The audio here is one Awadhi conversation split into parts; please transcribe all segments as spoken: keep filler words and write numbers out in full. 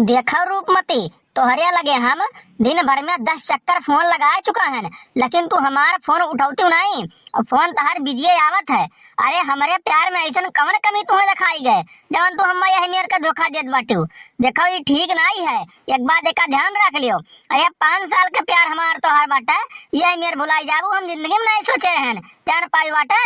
देखो रूपमती, तोहरे लगे हम दिन भर में दस चक्कर फोन लगाए चुका हन, लेकिन तू हमार फोन उठौतिउ नाहीं, और फोन तहार बिजिये आवत है। अरे हमरे प्यार में ऐसन कवन कमी तुहें देखाई गए, जवन तू हम्मा यह मेर के धोखा देत बाटिउ? देखो ई ठीक नाहीं है, एक बात एका ध्यान रख लियो। अरे पाँच साल के प्यार हमार तोहार बाटे, यह मेर भुलाई जाबू हम जिंदगी में नाहीं सोचे रहन, जान पाई बाटे।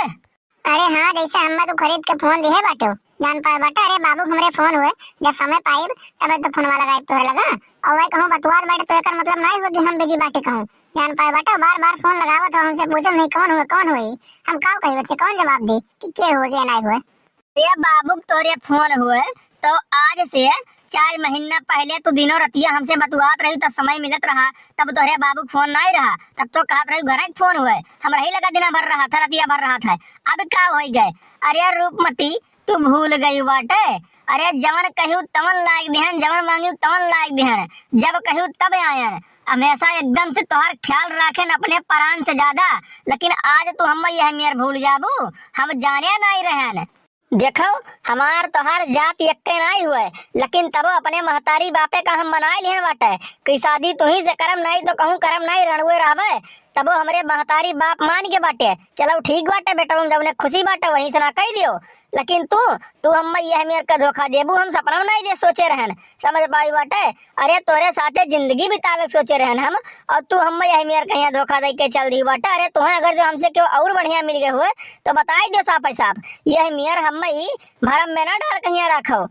अरे हाँ, जैसे हम्मा तू खरीद के फोन दिहे बाटे, जान पाए बाटे। अरे बाबू हमरे फोन हुए, जब समय पाइब तब तो फोनवा लगाइब तोहरे लगा। और वही कहूँ बतुआत बाटे तो एकर मतलब नाहीं हुए कि हम बिजी बाटे कहूँ, जान पाए बाटे। बार बार फोन लगावत हो हमसे पूछत नहीं कौन हुए कौन हुए, हम काव कही बच्चे कौन जवाब दी कि के हुए के नाहीं हुए। अरे बाबू तोहरे फोन हुए तो आज से चार महीना पहले तू दिनों रतिया हमसे बतुआत रही, तब समय मिलत रहा, तब तोहरे बाबू फोन नाहीं रहा, तब तो कहत रही घर फोन हुए, हम रही लगा दिना भर रहा था, रतिया भर रहा था। अब का हो गए? अरे रूपमती, तू भूल गई बाटे? अरे जवन कहियो तवन लायक दिहन, जवन मांगियो तवन लायक दिहन, जब कहियो तब आयन। हमेशा एकदम से तोहार ख्याल राखेन अपने प्राण से ज्यादा, लेकिन आज तू हम यह मेर भूल जाबू, हम जाने नाहीं रहन। देखो, हमार तोहार जात यक्के नाहीं हुए, लेकिन तबो अपने महतारी बापे का हम मनाए लिहन बाटे कि शादी तुही से करम नाहीं तो कहूँ करम नाहीं, रणुए रहबे। तबो हमरे महतारी बाप मान के बाटे, चलो ठीक बाटे बेटवा, जौने खुशी बाटे वहीं से ना कही दियो। लेकिन तू, तू हम्मा यह मेर का धोखा देबू, हम सपना में नाहीं दे सोचे रहन, समझ पाई बाटे। अरे तोरे साथे जिंदगी बितावे के सोचे रहन हम, और तू हम्मा यह मेर कहिया धोखा दे के चल दी बाटे। अरे तुहें अगर जो हमसे केहू और बढ़िया मिल गए हुए तो बताई दे साफ साफ, यह मेर हम्मा ई भरम में ना डाल कहिया रखो।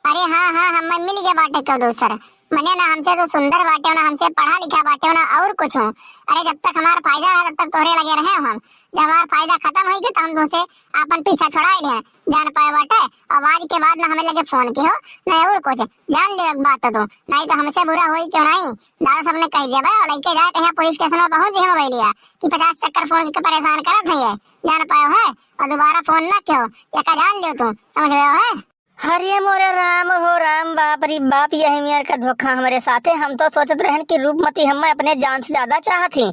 अरे हाँ हाँ, हम्मा मिल गए बाटे केहू दूसर, मने ना हमसे तो सुंदर बाटे, ना हमसे पढ़ा लिखा बाटे, ना और कुछ हो। अरे जब तक हमार फायदा है तब तक तोहरे लगे रहे हम, जब हमार फायदा खत्म होई गई तो हम तुमसे आपन पीछा छोड़ाए ले, जान पाए बाटे। अब आज के बाद ना हमें लगे फोन की हो, ना और कुछ। जान लियो एक बात तो तू, नाहीं तो हमसे बुरा होई क्यों नाहीं, दादा सबने कह दिया भाई, और लेके जाए कहीं पुलिस स्टेशन में पहुंच जाए मोबाइलिया कि पचास चक्कर फोन के परेशान करत है ये, जान पायो है, और दोबारा फोन ना क्यों, ये का जान लियो तू, समझ गयो है? अरे मोरे राम हो राम, बाप रे बाप, यही मेर का धोखा हमरे साथे। हम तो सोचत रहन कि रूपमती हमें अपने जान से ज्यादा चाहत ही,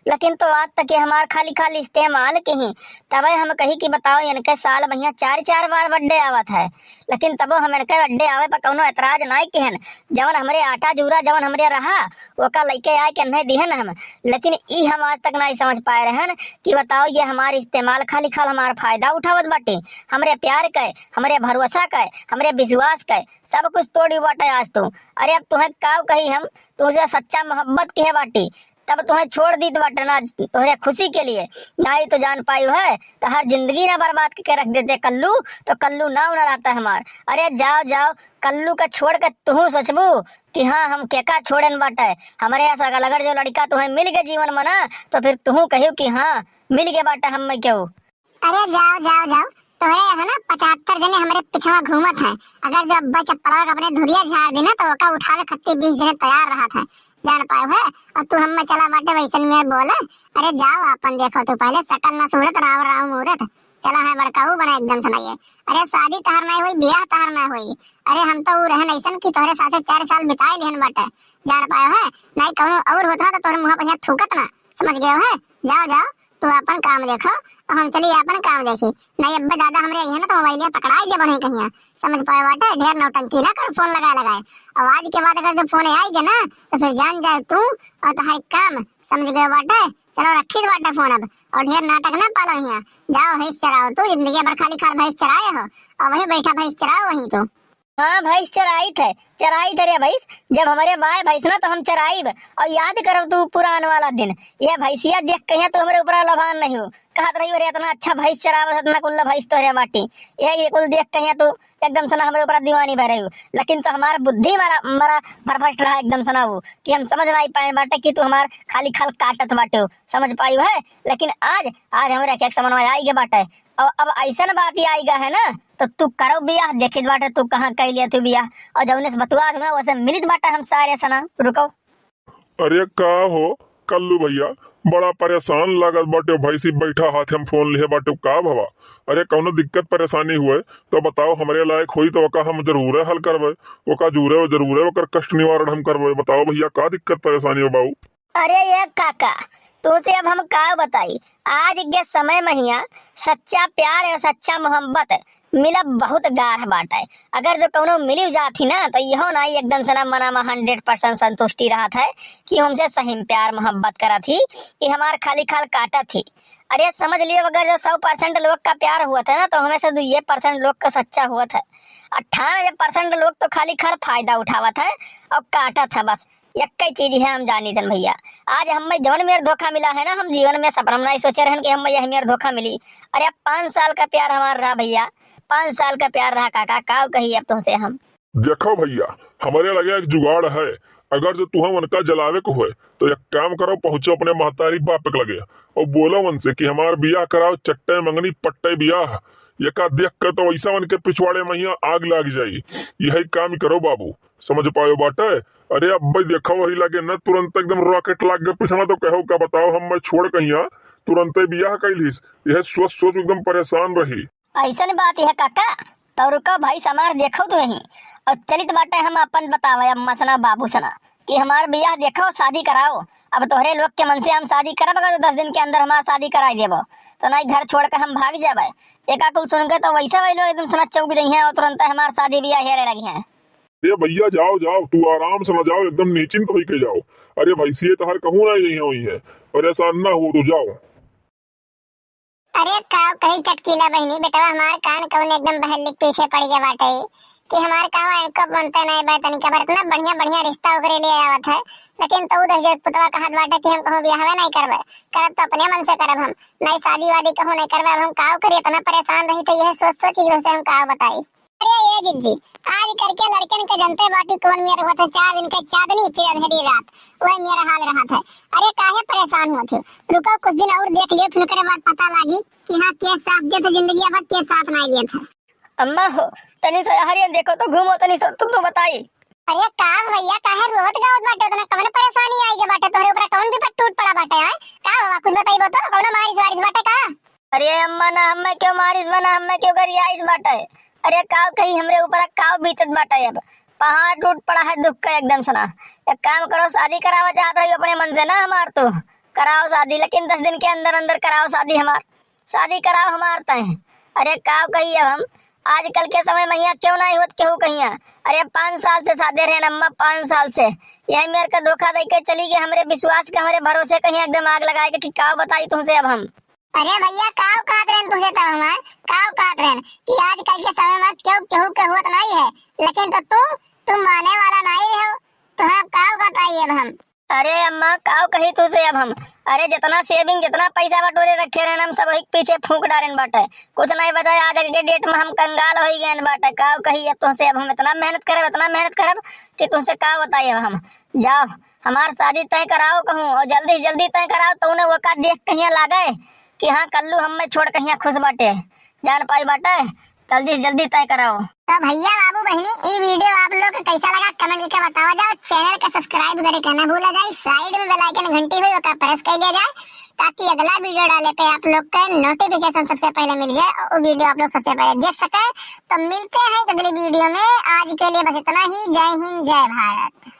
लेकिन तो आज तक ये हमार खाली खाली इस्तेमाल की ही। तबे हम कही कि बताओ, इनके साल में यहाँ चार चार बार बर्थडे आवत है, लेकिन तबो हम इनके बर्थडे आवे पर कौनो एतराज नाई किहन। जवन हमरे आटा जूरा जवन हमरे रहा, ओका लइके आए के नहीं दिहन हम। लेकिन ई हम आज तक नाई समझ पाए रहन कि बताओ, ये हमार इस्तेमाल खाली खाल हमार फायदा उठावत बाटे, हमरे प्यार के, हमरे भरोसा के, हमरे विश्वास के, सब कुछ तोड़ी बाटे आज तू। अरे अब तुहें काव कही हम, तुमसे सच्चा मोहब्बत किहे बाटी, तब तुहें छोड़ दीत बाटे ना तोहरे खुशी के लिए, नाई तो जान पायु है तो हर जिंदगी ना बर्बाद करके रख देते कल्लू, तो कल्लू नाव ना रहता हमार। अरे जाओ जाओ, कल्लू का छोड़ के तुहू सोचबू कि हाँ हम केका छोड़न बाटे। हमरे ऐसा अगर जो लड़का तुहें मिल गए जीवन में ना, तो फिर तुहू कहियो कि हाँ मिल गए बाटे हम में केहू। अरे जाओ जाओ जाओ, तोहरे है ना पचहत्तर जने हमरे पिछवा घूमत हैं। अगर जो अब्बा चप्पलवा के अपने धुरिया झाड़ दी ना तो ओका उठावे खत्ती बीस जने तैयार रहत हैं, जान पायो है। और तू हम्मे चला बाटे वैसन में बोले। अरे जाओ आपन देखो, तू पहले सकल ना सूरत राव राव मूरत, चला है बड़काऊ बना एकदम सुनाइए। अरे शादी तहर नहीं हुई, ब्याह तहर नहीं हुई। अरे हम तो ऊ रहन ऐसन कि तोहरे साथे चार साल बिताए लिहन बाटे, जान पायो है। नहीं कहूँ और होता तो तोहरे मुँह पर यहाँ थूकत ना, समझ गयो है। जाओ जाओ, तू आपन काम देखो और हम चली आपन काम देखी। नहीं अब्बे दादा हमरे आई है ना तो मोबाइलिया पकड़ाई दे बने कहिया, समझ पाए बाटे। ढेर नौटंकी ना कर, फोन लगा लगाए। और आज के बाद अगर जो फोन आई गया ना तो फिर जान जाए तू और तोहर काम, समझ गए बाटे। चलो रखी दे बाटे फोन अब, और ढेर नाटक ना पालो हिया। जाओ भैंस चराओ, तू जिंदगी भर खाली खाल भैंस चराए हो और वही बैठा भैंस चराओ वहीं तू। हाँ भैंस चराइत है, चराइत है रे भैंस। जब हमरे बाय भैंस ना तो हम चराइब। और याद करब तू पुरान वाला दिन। ये भैंसिया देख कहिया तू हमरे ऊपर लभान नहीं हो, कहत रही अरे इतना अच्छा भैंस चरावत है, इतना कुल्ला भैंस तोहरे बाटी। ये कुल देख कहिया तू एकदम सना हमरे ऊपर दीवानी भरे हो। लेकिन तो हमार बुद्धि मारा मारा फरफट रहा एकदम सना वो कि हम समझ नहीं पाए बाटे कि तू हमार खाली खाल काटत बाटे हो, समझ पाई है। लेकिन आज आज हमरे एक समझ में आई गए बाटे। और अब ऐसन बात ही आई गए है ना, तो तू करो बियाह, देखित बाटे तू कहाँ कह लिया तू बियाह। और जौने से बतुआ ना वैसे मिलित बाटे हम सारे सना। रुको। अरे का हो कल्लू भैया, बड़ा परेशान लागत बाटे, भैंसी बैठा हाथ हम फोन लिहे बाटे, का भवा? अरे कौनो दिक्कत परेशानी हुए तो बताओ, हमरे लायक होई तो ओका हम जरूर हल करबे, ओका जरूर जरूर ओकर कष्ट निवारण हम करबे। बताओ भैया का दिक्कत परेशानी हो बाऊ? अरे ये काका, तुमसे अब हम का बताई, आज के समय में हिया सच्चा प्यार और सच्चा मोहब्बत मिलब बहुत गाढ़ बाटे। अगर जो कउनो मिली जात ही ना, तो इहो नाई एकदम से ना मना मा hundred percent संतुष्टि रहत है कि हमसे सही में प्यार मोहब्बत करत ही कि हमार खाली खाल काटत ही। अरे समझ लियो, अगर जो सौ percent लोग का प्यार हुवत है ना, तो हमें से दुइये percent लोग का सच्चा हुवत है। अट्ठानबे percent लोग तो खाली खाल फायदा उठावत है और काटत है बस। यक्कै चीज है हम जानी थन भइया, आज हमें जवन मेर धोखा मिला है ना, हम जीवन में सपना में नाई सोचे रहन कि हमें यह मेर धोखा मिली। अरे अब पाँच साल का प्यार हमार रहा भइया, पाँच साल का प्यार रहा काका, काव कही अब तुमसे हम। देखो भइया, हमरे लगे एक जुगाड़ है। अगर जो तुहैं उनका जलावे को होय, तो एक काम करो, पहुँचो अपने महतारी बाप के लगे और बोलो उनसे कि हमार बियाह कराओ, चट्टे मंगनी पट्टे बियाह। एका देख के तो वैसा उनके पिछवाड़े में हियाँ आग लाग जाई। यही काम करो बाबू, समझ पायो बाटे? अरे अब भाई देखो, वही लगे न तुरंत एकदम rocket लाग गए पिछवा, तो कहो का बताओ, हम मैं छोड़ कहिया, तुरंते बियाह कैलिस। यह सोच सोच एकदम परेशान रही। ऐसन बात है काका, तो रुको भाई समार देखो तू यहीं। और चलित बाटे हम अपन बतावे अब मसना बाबू सना कि हमार बियाह देखो, शादी कराओ। अब तोहरे लोग के मन से हम शादी करब, अगर दस दिन के अंदर हमार शादी कराई देबो, तो नाई घर छोड़ के हम भाग जाबे। एका कुल सुन के तो वैसे वही लोग एकदम सना चौंक जइहें और तुरंत हमार शादी बियाह हेरे लगिहें। अरे भइया जाओ जाओ, तू आराम से ना जाओ, एकदम निश्चिंत होई के जाओ। अरे भैंसिए तहार कहूँ ना यही हुई है, परेशान ना हो तू जाओ। अरे काव कही चटकीला बहिनी, बेटवा हमार कान कौन एकदम बहल्ली के पीछे पड़ गया बाटे कि हमार कहवा इनको बनते नहीं बे तनिका भर, इतना बढ़िया बढ़िया रिश्ता ओकरे लिए आवत है, लेकिन तू दस जब पुतवा कहत बाटे कि हम कहूँ बियाहवे नहीं करबे, करब तो अपने मन से करब हम, नहीं शादी वादी कहूँ नहीं करबे। अब हम काव करी, इतना परेशान रही थे, यह सोच सोच ही से हम काव बताई। अरे ये जिज्जी, आजकल के लड़कन के जनते बाटी कौन मेर होत है, चार दिन के चांदनी फिर अंधेरी रात, वही मेरा हाल रहत है। अरे काहे परेशान होत हो, रुको कुछ दिन और देख लियो, फिर ओकरे बाद पता लागी कि हाँ के साथ देत है जिंदगी, अब के साथ नहीं देत है। अम्मा हो, तनी सा हरियन देखो तो, घूमो तनी सा, तुम तो बताई। अरे का भैया, काहे रोवत गावत बाटे, इतना कवन परेशानी आई के बाटे तोहरे ऊपर, कवन विपत टूट पड़ा बाटे? आय का बाबा, कुछ बताइबो तो, कौनो मारिस वारिस बाटे का? अरे अम्मा, ना हमें क्यों मारिस बा, ना हमें क्यों गरियाइस बाटे। अरे काव कही हमरे ऊपर काव बीतत बाटे, अब पहाड़ टूट पड़ा है दुख का एकदम सना। एक काम करो, शादी करावा चाहत रही अपने मन से ना हमार, तो कराओ शादी, लेकिन दस दिन के अंदर अंदर कराओ शादी हमार, शादी कराओ हमार तय। अरे काव कही अब हम, आजकल के समय में यहाँ क्यों नहीं होत केहू कहिया। अरे पाँच साल से साथे रहे अम्मा, पाँच साल से यही मेर का धोखा दे के चली गई, हमरे विश्वास के, हमरे भरोसे कहीं एकदम आग लगाए के कि काव बताई तुमसे अब हम। अरे भैया, काव कहत रहन तुझे तब हमार, काव कहत रहन कि आजकल के समय में क्यों केहू के होत नहीं है, लेकिन तो तू, तू माने वाला नहीं रहो, तो हम काव बताई अब हम। अरे अम्मा, काव कही तुझे अब हम। अरे जितना saving, जितना पैसा बटोरे रखे रहन हम सब वही के पीछे फूंक डारेन बाटे, कुछ नहीं बचा। आज के date में हम कंगाल हो गए बाटे, काव कही अब तुझसे अब हम इतना मेहनत करब, इतना मेहनत करब कि तुझसे काव बताई अब हम। जाओ, हमार शादी तय कराओ कहूँ, और जल्दी से जल्दी तय कराओ, तो उन्हें वो का देख कहिया लागे कि हाँ कल्लू हमें छोड़ कहिया खुश बाटे, जान पाई बाटे, जल्दी से जल्दी तय कराओ। तो भैया बाबू बहिनी, ई video आप लोग के कैसा लगा comment करके बतावा जाओ। Channel के subscribe करे के ना भूला जाए, side में bell icon घंटी हुई ओका press कर लिया जाए, ताकि अगला video डाले पे आप लोग के notification सबसे पहले मिल जाए और वो video आप लोग सबसे पहले देख सके। तो मिलते हैं अगली video में, आज के लिए बस इतना ही। जय हिंद, जय भारत।